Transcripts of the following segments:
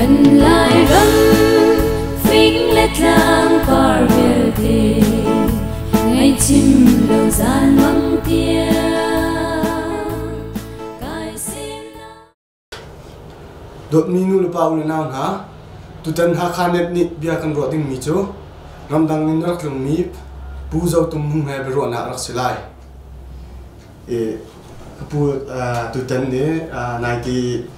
Kan Lairam fing le tlang par vialte ngaihchim lo zan mang tiang kai semnak. Dawtmi nu le pa u le nau hna, tutan Hakha Net nih bia kan ruah dingmi cu ramdang in rak tlungmi Pu Zo Tum Hmung he biaruahnak a rak si lai. Ka pu tutan ni naiti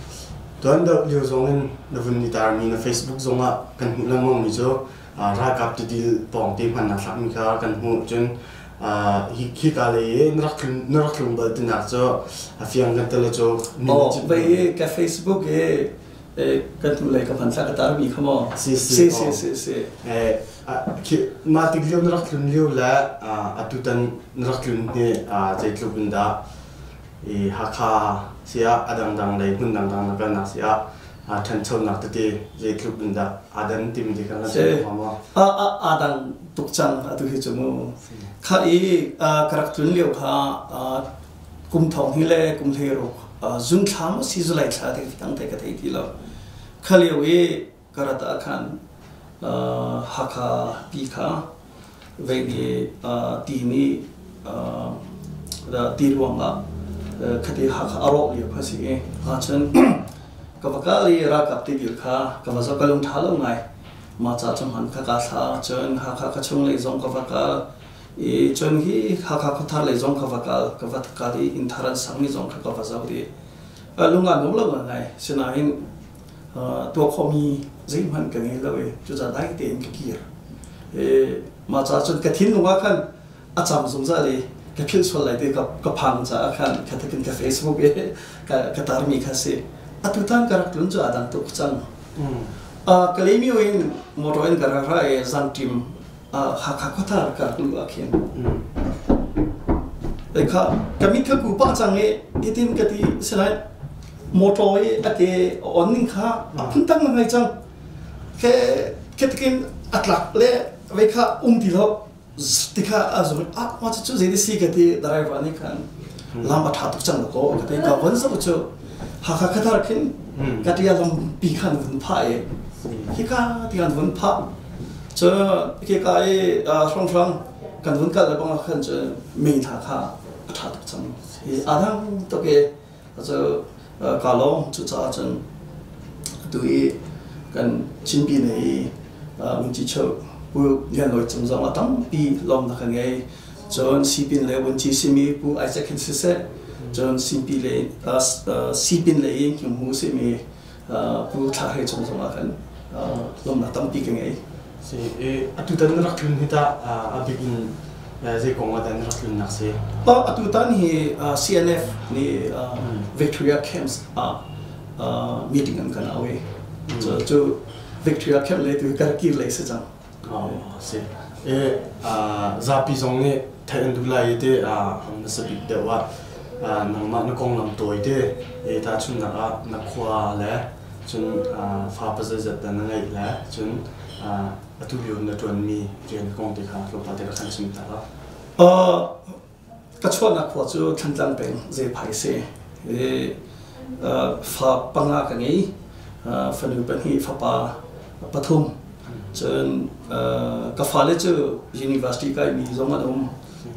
tuan deuh lio zong in na vun i tarmi na Facebook zongah kan hmuh lengmangmi cu ralkap tidil pawngte hman naa thlakmi kha kan hmuh. Cun hika lei i na rak tlung bal tinak cu a fiang kan tele cu. Vei ka Facebook i kan hnulei ka hmanthlak ka tarmi kha maw? Si si si si si. Mah tik lio na rak tlun lio le atutan na rak tlun hi zeitluk in dah i Hakha siah a dangdang lei hmun dangdang na kalnak siah ṭhanchonak tete zeitluk in dah aa dan timi te kha kan chim hnga maw? Aa dang tuk cang atu hi cu mu. Kha i ka rak tlun lio kha kum thong hi le kum hleiruk zun thla maw si zulai thla te dang te ka thei ti lo. Kha lio i ka rat ah khan Hakha pi kha vei nih ti nih ti ruangah khati Hakha a rawh lio kha si i ahcun ka va kal i ralkap tidil kha ka va zoh ka lung ṭha lo ngai mah ca cu hman kha kaa thla cun Hakha ka chung lei zong ka va kal i cun hi Hakha khuathar lei zong ka va kal ka va kal i inn thar an sakmi zong kha ka va zoh dih lung aa nuam lo ngai sinain tuah khawhmi zeihmanh ka ngei lo i cucaah dai tein ka kir. Mah caah cun ka thinlung ah khan a cam zungzal i ka philh sual lai ti ka phang caah khan khathakin ka Facebook i ka tarmi kha si. Atu tan ka rak tlun cu aa dang tuk cang. Kalaymyo in motor in ka rak ra i zangṭim Hakha khuathar ka rak luh ah khin kha ka mit kha ku pah cang i hitin ka ti sinain motor i a ke a on ning kha a phun tang ngai cang ke khetikin a tlak le vei kha um ti lo ti kha a zung ah ma cu zei si ka ti driver nih khan lam a tha tuk cang ko ka ti ka von zo cu Hakha khathar khin ka tia lam pi khan vun pha e hi ka ti kan vun pha cu hika i hrawnghrang kan vun kal le bang ah khan cu mei hna kha a ṭha tuk cang. Hi aa dang tuk i cu kaa lawm. Cucaah cun atu i kan Chinpi ne i Vunci Cheu Pu Lian Lawi cung zong ah tampi lawmnak kan ngei. Cun Sipin le Vunci simi Pu Isaac hin siseh, cun Simpi le Sipin le i Hmu simi Pu Thla Hei cung zong ah khan lawmnak tampi ka ngei. Si atutan na rak tlun hi tah a bik in zei kong ah dah na rak tlunnak si? Atutan hi CNF nih Victoria Camps ah meeting an kan au i cu Victoria Camp lei tu ka rak kir lei si cang. Si. Zapi zong nih theih an duh lai i te hmasa bik deuh ah nangmah na konglam tawi te tahchunhnak ah na khua le cun fa pazeizat dah na ngeih le cun atu lio na ṭuanmi rian kong te kha tlawmpal te rak kan chim ta la. Ka chuahnak khua cu Thantlang peng Zephai si. Fa panga ka ngei. Fanu pahnih, fapa pathum. Cun ka fale cu university kaimi zong an um.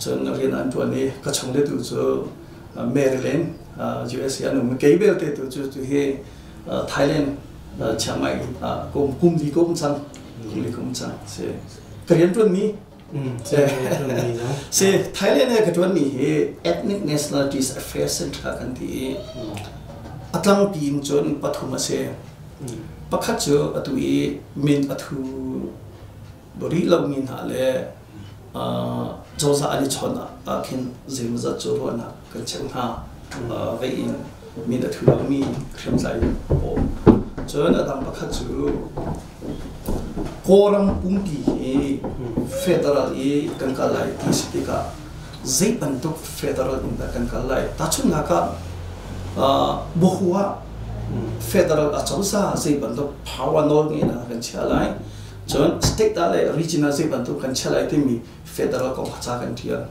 Cun rian an ṭuan i ka chungle tu cu Maryland, USA an um. Kei belte tu cu tu hi Thailand Chiang Mai kum kum li ka um cang. Kum li ka um cang. Si. Ka rian ṭuanmi Si Thailand ah ka ṭuanmi hi Ethnic Nationalities Affairs Center kan ti i a tlangpi in cun pathum a si. Pakhat cu atu i min a thu rih lomi hna le cozah an i chawnh ah khin zeimawzat cu ruahnak kan cheuh hna. Vei in min a thu lomi hriamtlai pawl. Cun a dang pakhat cu Kawlram pumpi hi federal i kan kal lai ti si tikah zei bantuk federal in dah kan kal lai? Tahchunhnak ah Bahu ah federal acozah zei bantuk power nawl ngei dah kan chiah lai? Cun state ah le region ah zei bantuk kan chiah lai timi federal kong kha ca kan ṭial.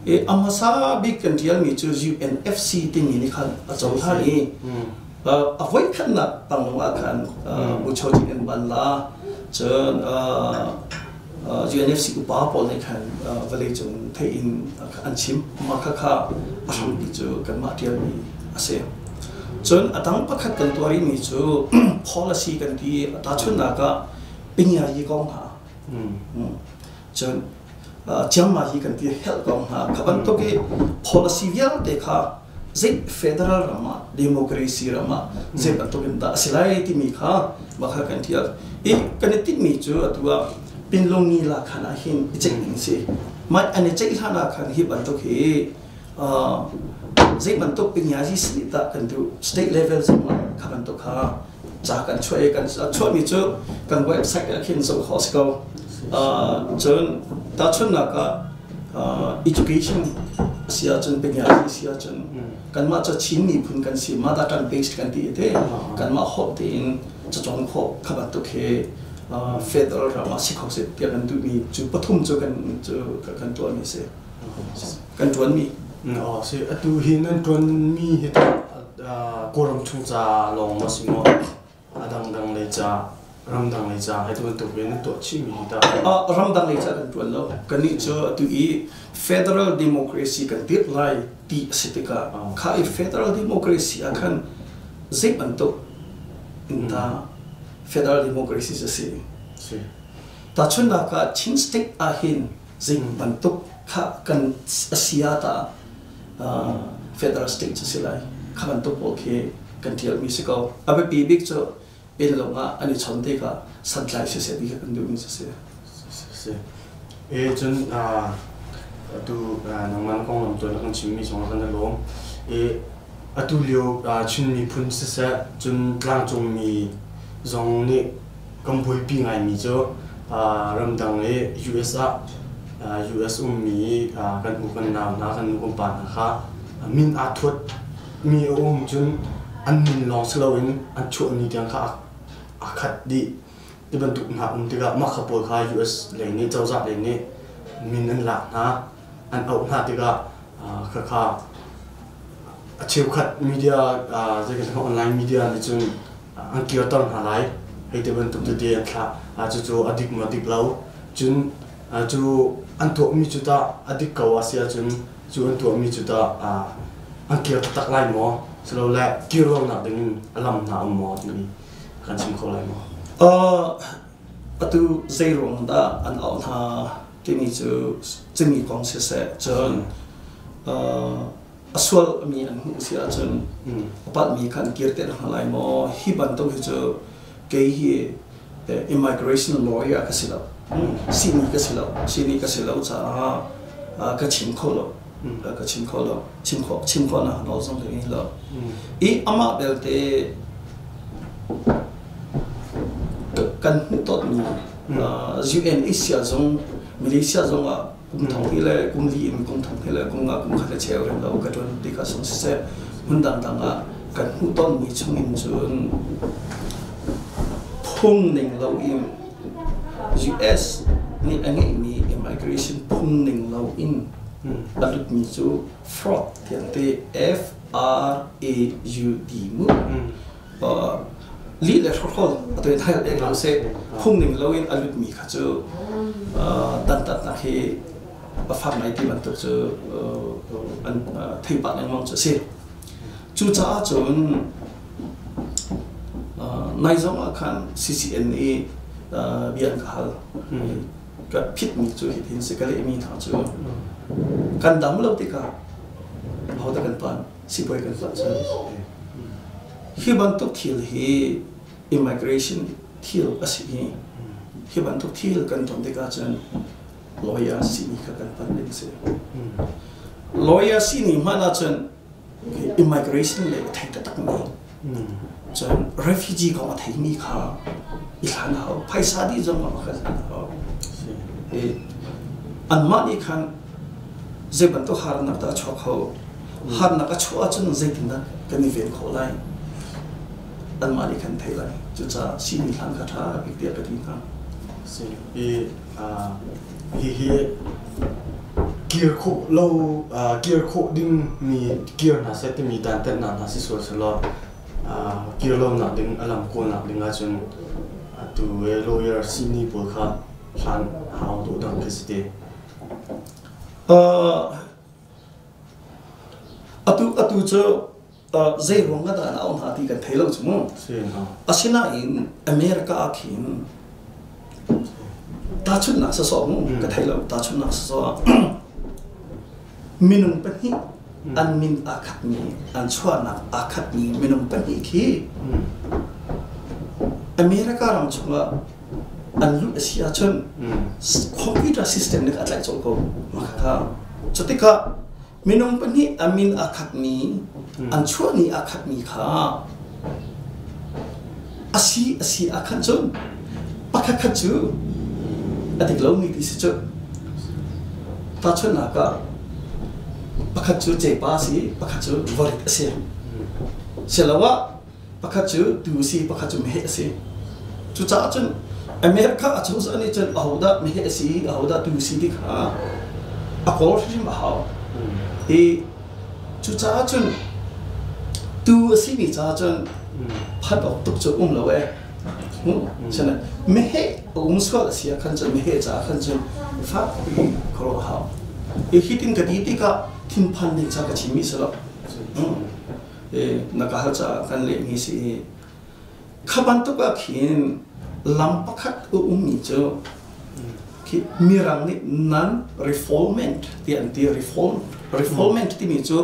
I a hmasa bik kan ṭialmi cu UNFC timi nih khan a cohlan i A voikhatnak Panglong ah khan Muchoji in ban la, cun UNFC upa pawl nih khan vawleicung theih in an chim. Mah khakha a hrampi cu kanmah ṭialmi a si. Cun a dang pakhat kan tuah rihmi cu policy kan ti. Tahchunhnak ah Pinyayi kong hna, cun Chiang Mai hi kan ti, health kong hna kha bantuk i policy vialte kha zei federal ram ah, democracy ram ah zei bantuk in dah a si lai timi kha mah kha kan ṭial i kan i tinhmi cu atu ah Pinlung la khan ah hin i ceih ding si. Mah an i ceih hlan ah khan hi bantuk hi zei bantuk pinyazi si dah kan duh, state level zong ah kha bantuk kha ca kan chuah i kan chuahmi cu kan website ah khin zoh khawh a si ko. Cun tahchunhnak ah education si ahcun, pinyazi si ahcun, kanmah cu Chin miphun kan si, mother tongue based kan ti te, kanmah holh tein cacawng khawh kha bantuk hi federal ram ah si kho seh tiah kan duhmi cu pathum cu kan cu kan tuahmi si, kan ṭuanmi. Si, atu hi nan ṭuanmi hi tah Kawlram chung ca lawng maw si maw, a dangdang lei ca, ramdang lei ca he tu bantuk in nan tuah chihmi hi tah? Ramdang lei ca kan ṭuan lo. Kannih cu atu i federal democracy kan dirh lai ti a si tikah kha i federal democracy ah khan zei bantuk in dah federal democracy a si? Tahchunhnak ah Chin State ah hin zei bantuk kha kan a si ah tah federal state cu si lai, kha bantuk pawl khi kan ṭialmi si ko. A biapi bik cu inn lawng ah an i chon tikah santlai siseh ti kha kan duhmi cu si. Si. E cun atu nangmah konglam tuan na kan chimmi zong kan i lawm. E atu lio Chin miphun siseh, cun tlangcungmi zong nih kan buaipi ngaimi cu ramdang i US ah US ummi kan u kan nau hna, kan nu kan pa hna kha min aa thuat mi a um cun an min lawng si loin an chuah ni tiang kha aa khat dih ti bantuk hna um tikah mah kha pawl kha US lei nih, cozah lei nih min an lak hna, an auh hna tikah khakha a cheukhat media, zei online media nih cun an kirter hna lai hei ti bantuk tete an thlah. Cucu a dik maw dik lo, cun cu an tuahmi cu tah a dik ko a si ahcun cu an tuahmi cu tah an kir taktak lai maw, silole kir lonak ding in a lam hna um maw timi kan chim kho lai maw? Atu zei ruang dah an auh hna timi cu cimi kong siseh, cun a sualmi an hmuh si ahcun a palhmi kha an kir te hna lai maw, hi bantuk hi cu kei hi immigration lawyer ka si lo, sini ka si lo, sini ka si lo caah ka chim kho lo, ka chim kho lo, chim khawh chim khawhnak nawl zong ka ngei lo. I amah belte kan hmuh tonmi UNHCR zong, Malaysia zong ah kum thong hnih le kum li in kum thong hnih le kum nga, kum khat le cheu rem lo ka ṭuan tikah sung siseh, hmun dangdang ah kan hmuh tonmi chungin cun phung ning lo in, US nih a ngeihmi immigration phung ning lo in a lutmi cu fraud tiang te, F R A U D mu, lih le hrokhrawl a tuin hai eng lo seh, phung ning loin a lutmi kha cu dantatnak hi a fak ngai ti bantuk cu an thei pah lengmang cu a si. Cucaah cun nai zong ah khan CCN i bia an ka hal. Ka phitmi cu hitin si, ka lehmi hna cu kan dam lo tikah ahodah kan pan, sibawi kan panh cun. Hi bantuk thil hi immigration thil a si i hi bantuk thil kan ton tikah cun lawyer simi kha kan pan ding a si. Lawyer simi hmanh ahcun immigration le a thei taktakmi, cun refugee kong a theimi kha i hlan a hau. Phaisa dih zong ah kha a hau. Anmah nih khan zei bantuk harnak dah a chuak kho, harnak a chuah ahcun zeitindah kan i ven khawh lai, anmah nih khan thei lai. Cucaah simi hlan kha ṭha bik tiah ka ti hna. Si i hihi kir khawh lo, kir khawh ding mi kir hna seh timi dantatnak hna si sual selaw. Kir lonak ding a lam kawlnak ding ahcun atu lawyer sihni pawl kha hlan hau dawh dang khi si te. Atu cu zei ruang dah an auh hna ti kan thei lo cu mu. Asinain America ah khin tahchunhnak sawsawh mu ka thei lo, tahchunhnak sawsawh minung pahnih an min aa khatmi, an chuahnak aa khatmi minung pahnih khi America ram chungah an luh a si ahcun computer system nih a tlaih colh ko. Mah kha cutikah minung pahnih a min aa khatmi, an chuahni aa khatmi kha a si a si ah khan cun pakhat khat cu a dik lomi ti si cu. Tahchunhnak ah, pakhat cu cepa a si, pakhat cu varit a si. Siloah pakhat cu tuu a si, pakhat cu meheh a si. Cucaah cun America acozah nih cun ahodah meheh a si, ahodah tuu a si ti kha a kawl hrimhrim a hau. I cucaah cun tuu a simi caah cun phan awk tuk cu um lo ee. Meheh a um sual a si ah khan cun meheh caah khan cun fak piin khuaruah a hau. I hitin ka ti tikah thinphan ding ca ka chimmi si lo. Na ka hal caah kan lehmi si i kha bantuk ah khin lam pakhat a ummi cu khi Mirang nih non refoulement ti an ti. Reform, refoulement timi cu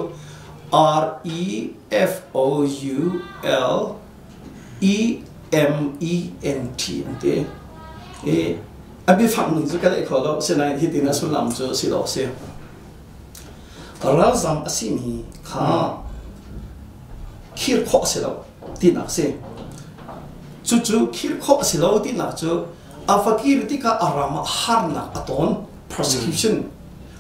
R E F O U L E M E N T an ti i a biafang ning cu ka leh kho lo, sinain hitin a sullam cu si dawh si. Ralzam a simi kha khir khawh a si lo tinak a si. Cucu khir khawh a si lo tinak cu a va kir tikah a ram ah harnak a ton, persecution,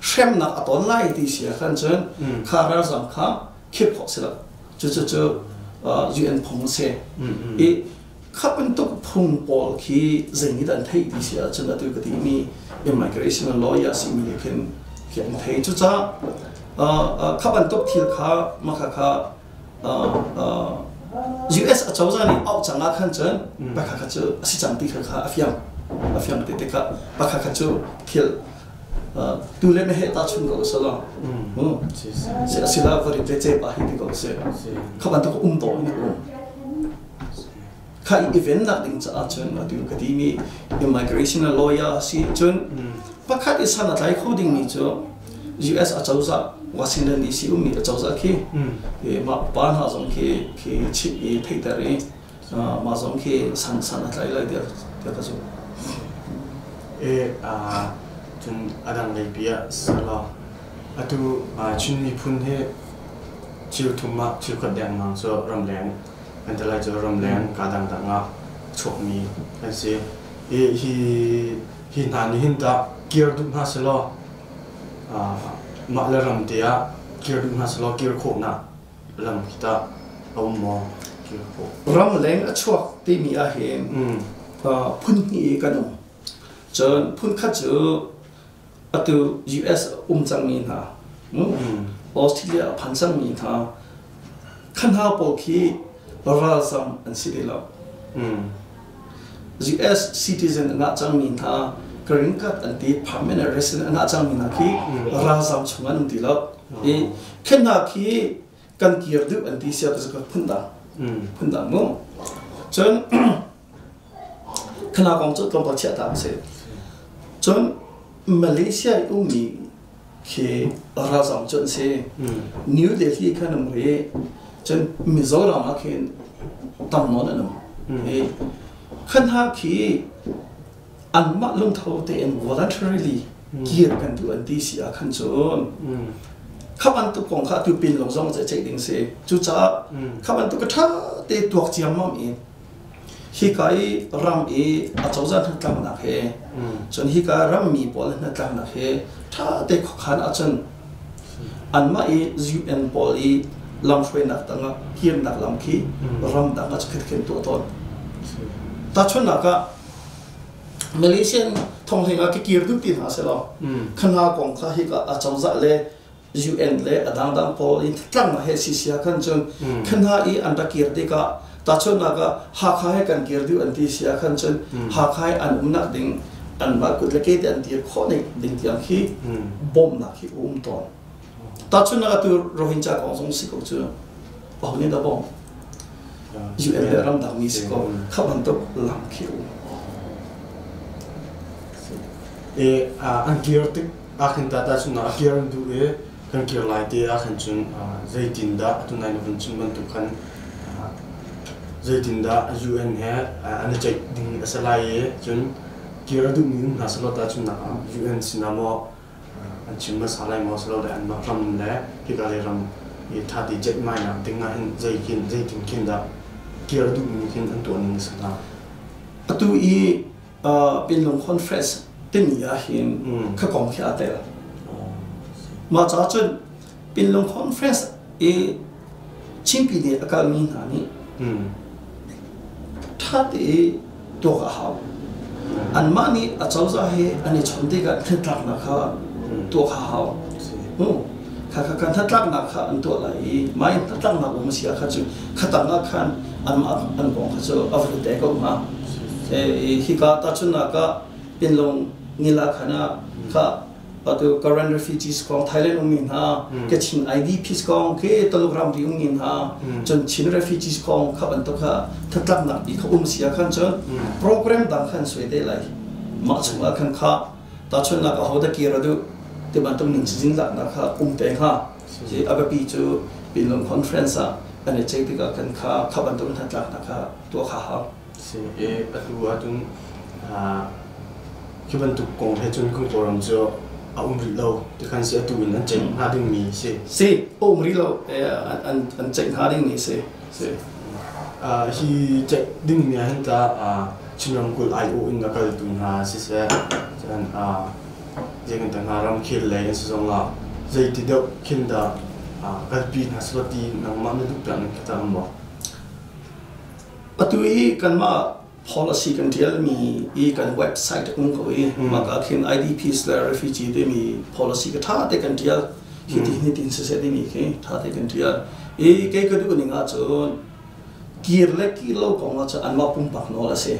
hremnak a ton lai ti si ah khan cun kha ralzam kha khir khawh a si lo. Cucu cu UN phung a si. I kha bantuk phung pawl khi zei nih dah an theih ti si ahcun atu ka timi immigration lawyer simi nih khin khi an thei. Cucaah kha bantuk thil kha mah kha US acozah nih auh cang ah khan cun pakhat khat cu a si cang ti kha kha a fiang, a fiang te tikah pakhat khat cu thil tu le meheh ta chun ko selaw si asila vari te ce pa hi ti ko si kha bantuk um to in um kha i vennak ding caah cun atu ka timi immigration lawyer si cun pakhat i san a tlai kho dingmi cu US acozah, Washington DC ummi acozah khi mah pa hna zong khi khi chimh i theihter i mah zong khi san san a tlai lai tiah tiah ka zumh. E cun adang lei pi ah sala atu Chin miphun hi thil thum ah thil khat dengmang cu ramleng kan ti lai cu, ramleng ka dangdang ah chuakmi kan si i hi hi hna nih hin tah kir duh hna selaw, mah le ram te ah kir duh hna selaw, kir khawhnak lam khi tah a um maw, kir khawh? Ramleng a chuak timi ah hin phun hnih kan um. Cun phun khat cu atu US um cangmi hna, Australia a phan cangmi hna, kha hna pawl khi ralzam an si ti lo. US citizen a ngah cangmi hna, green card an ti, permanent resident a ngah cangmi hna khi ralzam chung an um ti lo. I khi hna khi kan kir duh an ti sia ka phundang phundang mu. Cun Khana kong cu tlawmpal chiah ta a si. Cun Malaysia i ummi khi ralzam cu an si. New Delhi khan um ri. Cun Mizoram ah khin tam nawn an um. I khan hna khi anmah lungtho tein voluntarily kir kan duh an ti si ah khan cun kha bantuk kong kha atu pin lawng zong ceih ding si. Cucaah kha bantuk ka ṭha te tuak ciammam in hika i ram i acozah hnatlaknak he, cun hika rammi pawl hnatlaknak he ṭha te khuakhan ahcun anmah i UN pawl i lamhruainak tangah kirnak lam khi ramdang ah khat khin tuah tawn. Tahchunhnak ah, Malaysian thonghleng ah ka kir duh ti hna selaw khana kong kha hika acozah le UN le a dangdang pawl in tlangnak he sisia khan cun khan hna i an rak kir tikah, tahchunhnak ah Hakha he kan kir dih an ti sia khan cun, Hakha he an umnak ding anmah kut le ke te an dir khawh ding tiang khi bawmhnak hi um tawn. Tahchunhnak atu Rohingya kong zong si ko cu, aho nih dah bawm? UN le ramdang mi si ko. Kha bantuk lam khi um. E an kir tik ah khin ta ta chun a kir an duh i kan kir lai te ah khan cun, zeitin dah atu nai na vun chim bantuk khan, zeitin dah UN he an i ceih ding a si lai i, cun kir a duhmi um hna selaw ta chun nak ah UN sinah maw an chim hmasa lai maw, silo le anmah ram le hika lei ram i thati ceihmainak ding ah hin zeitin khin dah kir a duhmi khin an tuah ning a si hnga? Atu i Pinlung Conference timi ah hin kha kong khi aa tel. Mah caah cun Pinlung Conference i Chinpi nih a kalmi hna nih ṭha te i tuak a hau. Anmah nih a cozah he an i chon tikah hnatlaknak kha tuak a hau. Kha kha kan hnatlaknak kha an tuah lai i mah in hnatlaknak um a si ah khan cu khatang ah khan anmah an kong kha cu a va te ko hnga. Hika tahchunhnak ah Pinlung nila khan ah kha atu Karen refugees kong, Thailand ummi hna, Kachin IDPs kong khi, Taluk ramri ummi hna, cun Chin refugees kong kha bantuk kha thatlaknak bi kha um si ah khan cun program dang khan suai te lai. Mah chungah khan kha tahchunhnak aho dah kir a duh ti bantuk ning cizin laknak kha um te hnga. A biapi cu Pinlung Conference ah an i ceih tikah khan kha kha bantuk hnatlaknak kha tuah kha hau. Si i atu ahcun khi bantuk kong he cun kan Kawlram cu a um rih lo ti khan si, atu in an ceih hnga dingmi si. Si, a um rih lo, an ceih hnga dingmi si. Si. Hi ceih dingmi ah hin tah Chin ramkulh aiawh in a kaltu hna siseh, cun zei kan hna ramkhel lei an si zongah zeiti deuh khin dah kalpi hna selaw ti nangmah na duh piak ning khi tah um maw? Atu i kanmah policy kan ṭialmi i kan website um ko i mah ka khin IDPs le refugee timi policy ka ṭha te kan ṭial. Hi ti hi tin siseh timi khi ṭha te kan ṭial i kei ka duh ning ahcun kir le kir lo kong ah cun anmah pumpak nawl a si.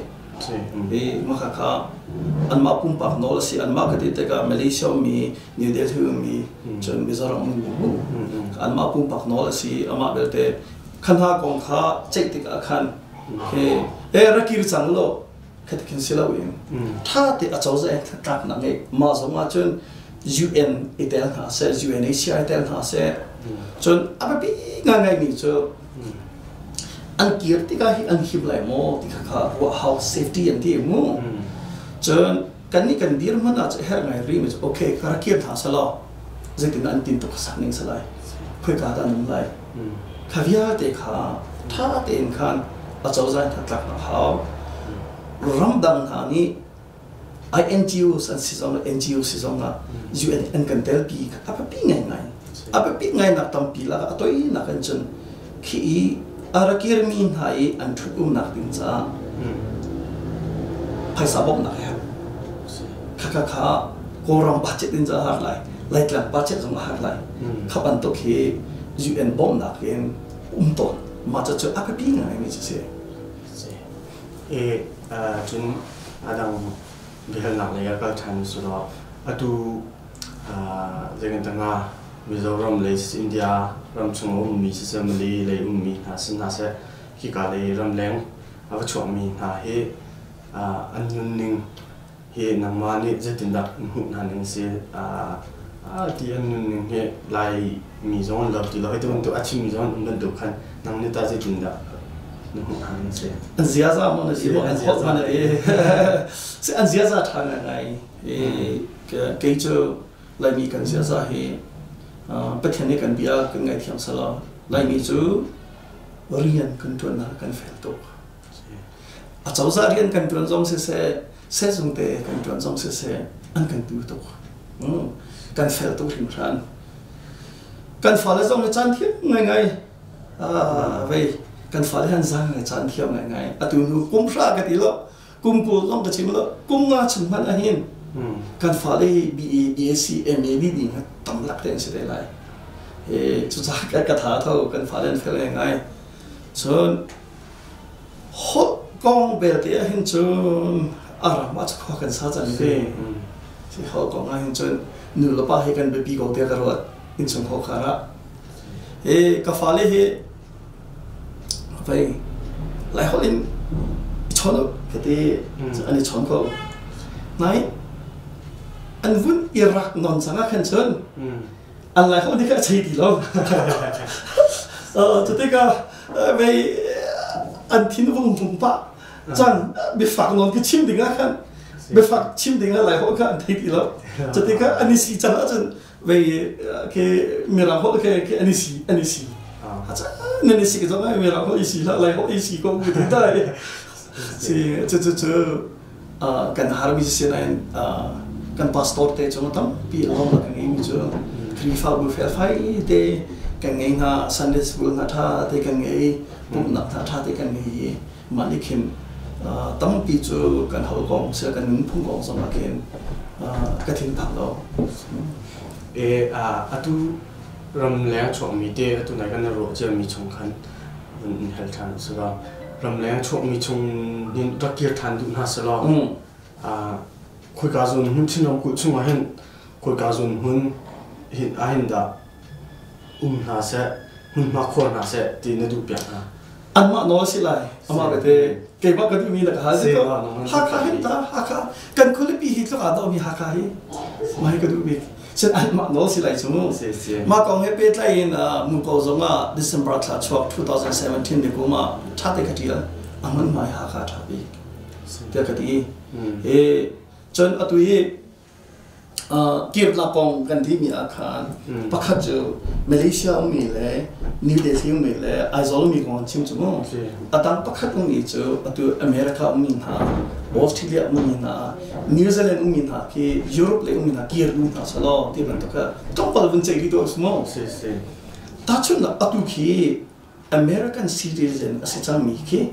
I mah kha anmah pumpak nawl a si. Anmah ka ti tikah Malaysia ummi, New Delhi ummi, cun Mizoram ummi mu, anmah pumpak nawl a si. Amah belte kha hna kong kha ceih tikah khan he e rak kir cang law khati khin si loin ṭha te a cozah in tlaknak ngeih mah zong ah cun UN i tel hna seh, UNHCR i tel hna seh. Cun a biapi ngaingaimi cu an kir tikah hi an him lai maw ti kha kha ruah hau, safety an ti mu. Cun kan nih kan dir hmanh ah herh ngai rih mi cu, okay, ka rak kir hna selaw zeitin an tin tuk sak ning salai, khoika dah an um lai, kha vialte kha tha tein khan acozah in tlak nak hau. Ramdang hna nih INGOs an si zong, NGO si zong ah UN an kan telpi a biapi ngaingai. A biapi ngai nak tampi lak a toi nak in cun khi i a rak kirmi hna i an ṭhut umnak ding caah phaisa bawmhnak a herh. Kha kha kha Kawlram budget in a har lai, Laitlang budget zong a har lai. Kha bantuk hi UN bawmhnak in um tawn. Mah cu a biapi ngai mi cu si. E cun adang biahalnak lei ah kal ṭhan sulaw, atu zeikan tanga Mizoram lei, India ram chung a ummi siseh, Malay lei ummi hna si hna seh, khika lei ramleng a va chuakmi hna hi an nunning hi nangmah nih zeitindah na hmuh hna ning si? Ti an nunning hi Laimi zong an lo ti lo, hei ti bantuk a chimmi zong an um bantuk khan nang nih tah zeitindah na hmuh hna ning si? An ziaza maw na ti maw, an holh ma na ti? Si, an ziaza ṭha ngaingai. Kei cu Laimi kan ziaza hi Pathian nih kan bia kan ngaithiam selaw, Laimi cu rian kan ṭuannak kan fel tuk. A cozah rian kan ṭuan zong siseh, sehzung te kan ṭuan zong siseh, an kan tu tuk. Kan fel tuk hringhran. Kan fale zong hi caan thiam ngaingai. Vei kan fale han zang ngai, caan thiam ngaingai. Atu hnu kum hra ka ti lo, kum 20 zong ka chim lo, kum 5 chung hmanh ahhin kan fale hi BA, BSc, MA dih ding tam lak te an si te lai. Cucaah ka tha tho kan fale an fel ngai. Cun holh kong belte ahhin cun a ram ah khua kan sa cang ve. Si holh kong ahhin cun nu le pa hi kan biapi ko tiah ka ruat innchungkhar khar ah. Ka fale hi vei Laiholh in i chawn u ka ti. An i chawn ko. Nai an vun i rak non cang ah khan cun an Laiholh nih khan a chei ti lo. Cu tikah vei an thin vung hung pah cang biafak nawn khi chim ding ah khan biafak chim ding ah Laiholh kha an thei ti lo. Cu tikah an i si cang ahcun vei ke mirang holh ke ke an i si an i si. Nan i si zong ah mirang holh i si hlah Lai holh i si ko ti dai. Si cu cu cu kan harmi si nain kan pastor te cung tampi a lawm kan ngeimi cu Khrihfabu felfai te kan ngei hna Sunday school hna ṭha te kan ngei pumhnak hna ṭha te kan ngei i mah nih khin tampi cu kan holh kong sila kan nunphung kong zong ah khin ka thinphang lo. E atu ramleng chuakmi te atu nai kan ruah ciami chung khan vun in hal ṭhan sila ramleng chuakmi chung hin rak kir ṭhan duh hna selaw khoika zawn hmun Chin ramkulh chungah hin khoika zawn hmun hin ahhin dah um hna seh hmunhma khuar hna seh ti na duh piak hna? Anmah nawl si lai amah bete keimah ka duhmi na ka hal si ko. Hakha hin ta Hakha kan khualipi hi tluk aa dawhmi Hakha hi mah hi ka duh bik sin anmah nawl si lai cu. Mah kong he pehtlai in Muko zong ah December thla chuak 2017 ni kum ah ṭha te ka ṭial a hmunhma hi Hakha ṭha bik tiah ka ti. E cun atu hi Kirnak kong kan timi ah khan pakhat cu Malaysia ummi le New Delhi ummi le Aizawl ummi kong an chim cu mu. A dang pakhat ummi cu atu America ummi hna, Australia ummi hna, New Zealand ummi hna khi Europe lei ummi hna kir duh hna selaw ti bantuk kha tlawmpal vun ceih rih dawh a si mu. Tahchunhnak atu khi American citizen a si cangmi khi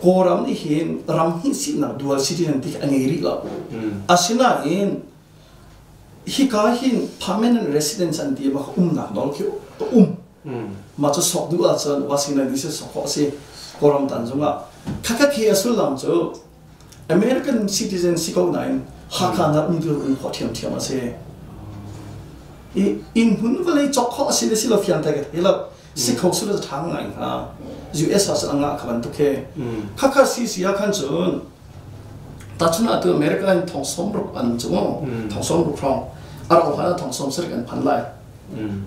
Kawlram nih hin ram hnih sinak dual citizen ti a ngei rih lo. Asinain hika hin permanent residence an ti bak umnak nawl khi a um. Mah cu sok duh ahcun Washington DC sok khawh a si. Kawlram tan zungah khakhat khi a sullam cu American citizen si ko nain Hakha na um tu um khawh ṭhiamṭhiam a si. I inn hmun vawlei cawk khawh a si le si lo fiang thai ka thei lo. Si kho su le ṭha ngai hnga. US ah cun a ngah kha bantuk he. Khakha si si ah khan cun tachun ah tu America in thong 60 an cu thong 60 hrawng a rau hlan ah thong 70 an phan lai.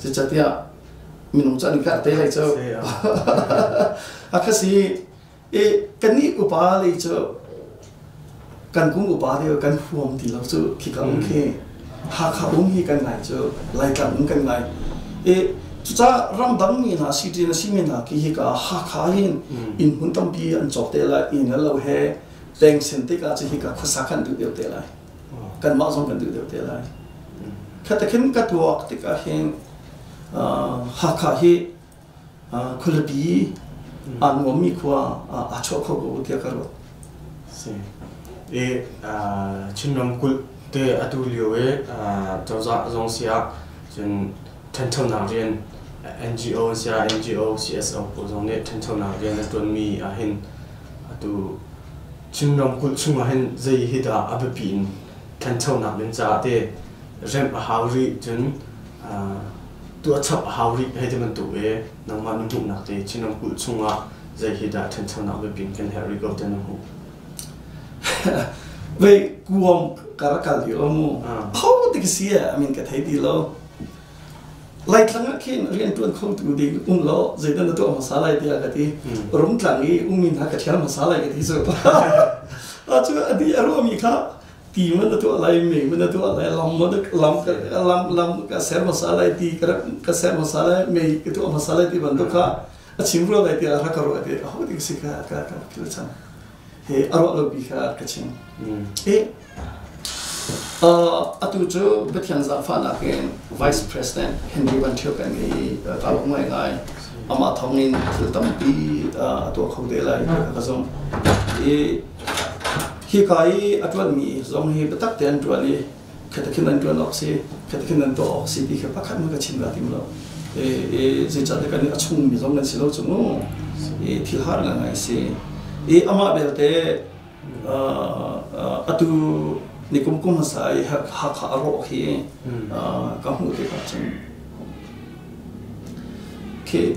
Cucatiah minung cu an i te lai cu. A kha si I kannih upa lei cu kan kum upa deuh kan huam ti lo cu khika um khi Hakha um hi kan ngai cu Laitlang um kan ngai. I cucaah ramdang mi hna city na simi hna khi hika Hakha hin inn hmun tampi an cawk te lai inn lo he peng sen tikah cu hika khuasa kan duh deuh te lai. Kanmah zong kan duh deuh te lai. Khatakhin ka tuak tikah hin Hakha hi khualipi aa nuammi khua aa chuah kho ko tiah ka ruat. Si. I Chin ramkulh te atu lio i cozah zong si ah cun ṭhanchonak rian NGO si ah NGO CSO pawl zong nih ṭhanchonak rian a ṭuanmi ahhin atu Chin ramkulh chung ahhin zei hi dah a biapi in ṭhanchonak ding caah te remh a hau rih cun tuah chap a hau rih hei ti bantuk i nangmah na hmuhnak te Chin ramkulh chungah zei hi dah ṭhanchonak biapi in kan herh rih ko tiah na hmuh? Vei kuam ka rak kal lio mu. Ho tik si I mean ka thei ti lo. Laitlang ah khin rian ṭuan kho tu ding um lo zeidah na tuah hmasa lai tiah ka ti. Rungtlang i ummi hna ka ṭhial hmasa lai ka ti cu. Cu a di a ruahmi kha ti man na tuah lai mei man na tuah lai lam man lam lam lam ka ser hmasa lai ti ka ka ser hmasa lai mei ka tuah hmasa lai ti bantuk kha a chim rua lai tiah rak ka ruah ti aho ding si ka ka ka phil cang he a ruah lo bi kha ka chim e atu cu Pathian zaangfahnak in Vice President Henry Van Thio kan ngei ka lawm ngai ngai amah thawng in thil tampi a tuah kho te lai ka zumh i Hika i a ṭuanmi zong hi biatak tein an ṭuan i khatakhin an ṭuan awk si, khatakhin an tuah awk si ti kha pakhat hmanh ka chim dah tim lo. Zeicahtiah kan a chungmi zong kan si lo cu mu. Thil har ngai si. I amah belte atu nikum kum hmasa i Hakha a rawh khi ka hmuh tikah cun khi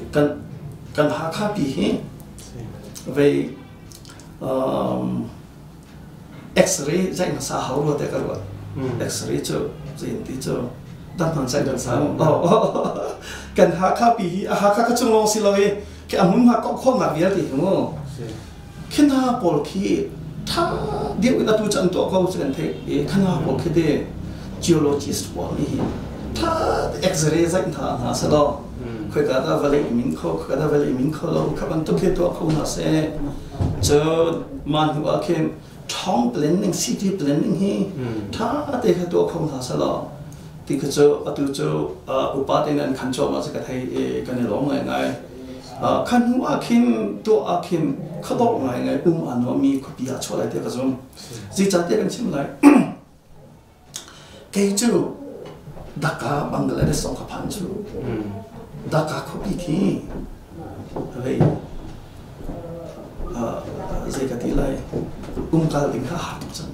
kan Hakha pi hi vei X-ray zaih hmasa hau rua te ka ruat. X-ray cu zein ti cu dang hman sai dan sang. Kan Hakha pi hi a Hakha ka chung lawng si lo i khi a hmunhma kawh khawhnak vialte hi mu. Khi hna pawl khi tha deuh in atu cu an tuah ko cu kan theih i kha hna pawl khi te geologist pawl nih hi tha X-ray zaih hna hna selaw khoika dah vawlei min kho khoika dah vawlei min kho lo kha bantuk khi tuah kho hna seh. Cun mah hnu ah khin town planning city planning hi tha te kha tuah kho hna selaw ti kha cu atu cu upa te nan khan cuahmah cu ka thei i kan i lawm ngaingai. Kha hnu ah khin tuah ah khin khuadawh ngaingai um aa nuammi khuapi ah chuah lai tiah ka zumh. Zeicahtiah kan chim lai. Kei cu Dhaka Bangladesh zong ka phan cu. Dhaka khuapi khi vei zei ka ti lai umkal ding kha a har tuk cang.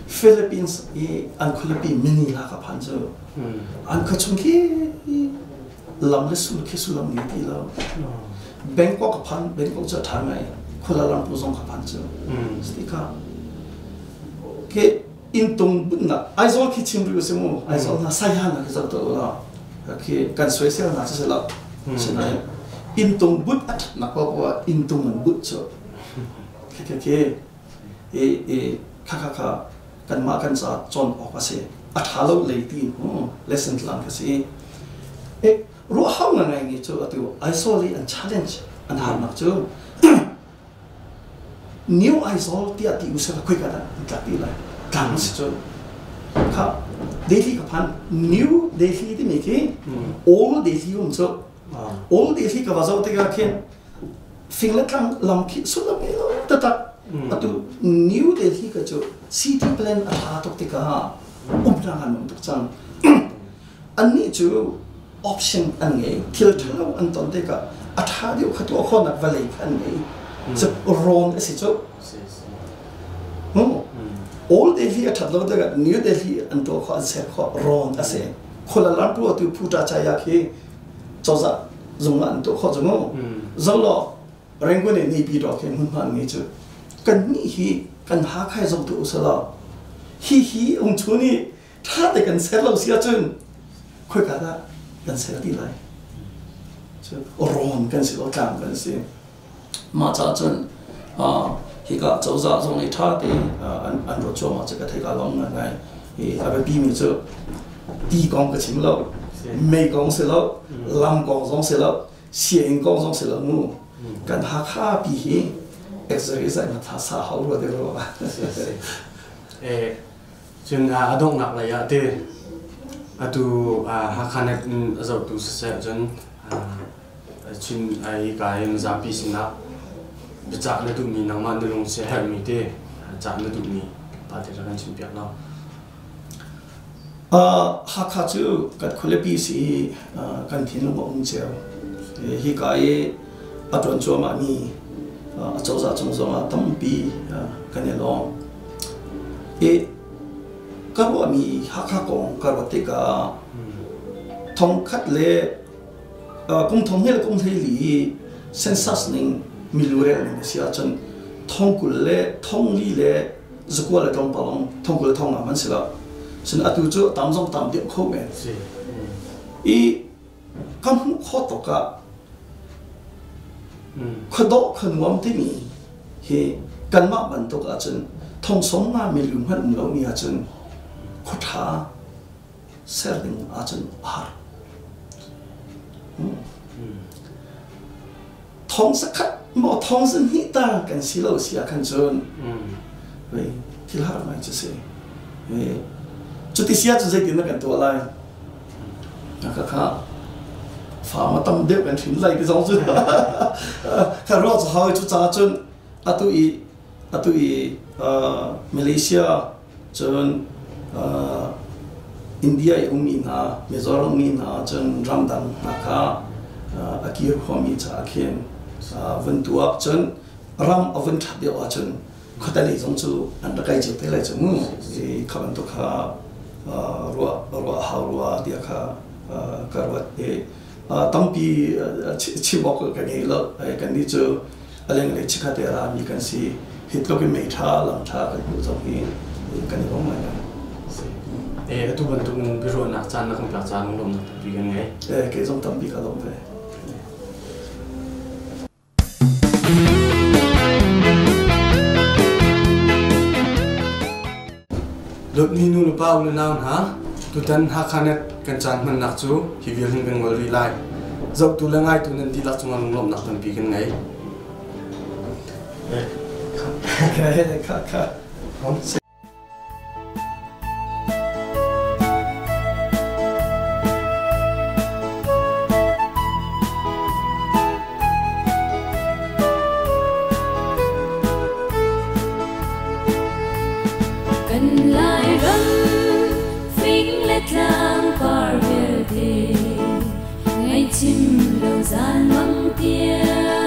Philippines i an khualipi Manila ka phan cu. An khuachung khi lam le sul khi sullam ngei ti lo. Bangkok ka phan, Bangkok cu a ṭha ngai. Kuala Lumpur zong ka phan cu. Tikah ke inntung bunnak Aizawl khi chim rih usih mu. Aizawl hna Saiha hna khi zoh tuah ulaw khi kan soisel hna cu si lo. Sinain inntung but a ṭhatnak paohpaoh ah inntung an but cu. Khi khi khi i i kha kha kha kanmah kan ca cawn awk a si. A ṭha lo lei tiin mu lesson tlang ka si. E ruah hau ngai ngai cu atu Aizawl i an challenge an harnak cu New Aizawl tiah ti usih la khoika dah an tlak ti lai tlang si cu kha Delhi ka phan New Delhi timi khi Old Delhi um cu Old Delhi ka va zoh tikah khin fing le tlang lam khi sullam ngei lo taktak atu New Delhi ka cu city plan a tha tuk tikah umnak an um tuk cang annih cu option an ngei thil ṭhalo an ton tikah a ṭha deuh kha tuah khawhnak vawlei kha an ngei cu rawn a si cu Old Delhi a ṭhat lo tikah New Delhi an tuah khawh an ser khawh rawn a si Kuala Lumpur tu Putrajaya khi cozah zung ah an tuah khawh cu mu zolo Rangoon in Naypyidaw daw khi hmunhma an ngei cu kan nih hi kan Hakha zong tu usalaw hi hi ung chu nih ṭha te kan ser lo si ahcun khoika dah kan ser ti lai cu rawn kan si lo tlang kan si mah caah cun hika cozah zong nih ṭha te an ruat cuahmah cu ka thei ka lawm ngai i a biapi mi cu ti kong ka chim lo mei kong si lo lam kong zong si lo sianginn kong zong si lo mu kan Hakha pi hi X-ray zai na tha sa hau rua te rua. Cun a donghnak lei ah ti atu Hakha net in a zohtu siseh cun Chin hika in zapi sinah biacah na duhmi nangmah na lung siaherhmi te cah na duhmi pa te kan chimpiak lo. Hakha cu kan khualipi si i kan thinlung a um cio. Hika i a ṭuan cuahmahmi acozah cung zongah tampi kan i lawm. I ka ruahmi Hakha kong ka ruat tikah thongkhat le kum thong hnih le kum 14 i census ning milu rel ning a si ahcun thong 20 le thong 4 le zakua le tlawmpal lawng thong 20 le thong nga man si lo. Cun atu cu tam zong tam deuh kho men. I ka hmuh khawh tuk ah khuadawh khuanuam timi hi kanmah bantuk ahcun thong 50 milu hmanh um lomi ahcun khuaṭha ser ding ahcun a har. Thong zakhat maw thong zahnih ta kan si lo si ah khan cun thil har ngai cu si. Cuti si ahcun zeitin dah kan tuah lai? Khakha fa ma tam deuh kan hrin lai ti zong cu kha ruah cu hau cu caah cun atu i Malaysia cun India i ummi hna, Mizoram mi hna, cun ramdang hna kha a kir khomi caah khin vun tuak, cun ram a vun ṭhat deuh ahcun khuatali zong cu an rak kai cio te lai cu mu. Kha bantuk kha ruah ruah hau rua tiah kha ka ruat i tampi chim awk ka ngei lo. Kannih cu a lenglei chikkhat te a rami kan si. Hi tluk in mei ṭha lam ṭha kan hmuh zong hi kan i lawm ngai. Atu bantuk in biaruahnak caan na kan pek caah lunglawmhnak tampi kan ngei. Kei zong tampi ka lawm ve. Dawtmi nu le pa u le nau hna, tutan Hakha-net kan caan hmannak cu hi vial hin kan ngol rih lai. Zohtu le ngaitu nan dihlak cungah lunglawmhnak tampi kan ngei. Kha kha. Kan Lairam fing le tlang par vialte ngaihchim lo zan mang tiang.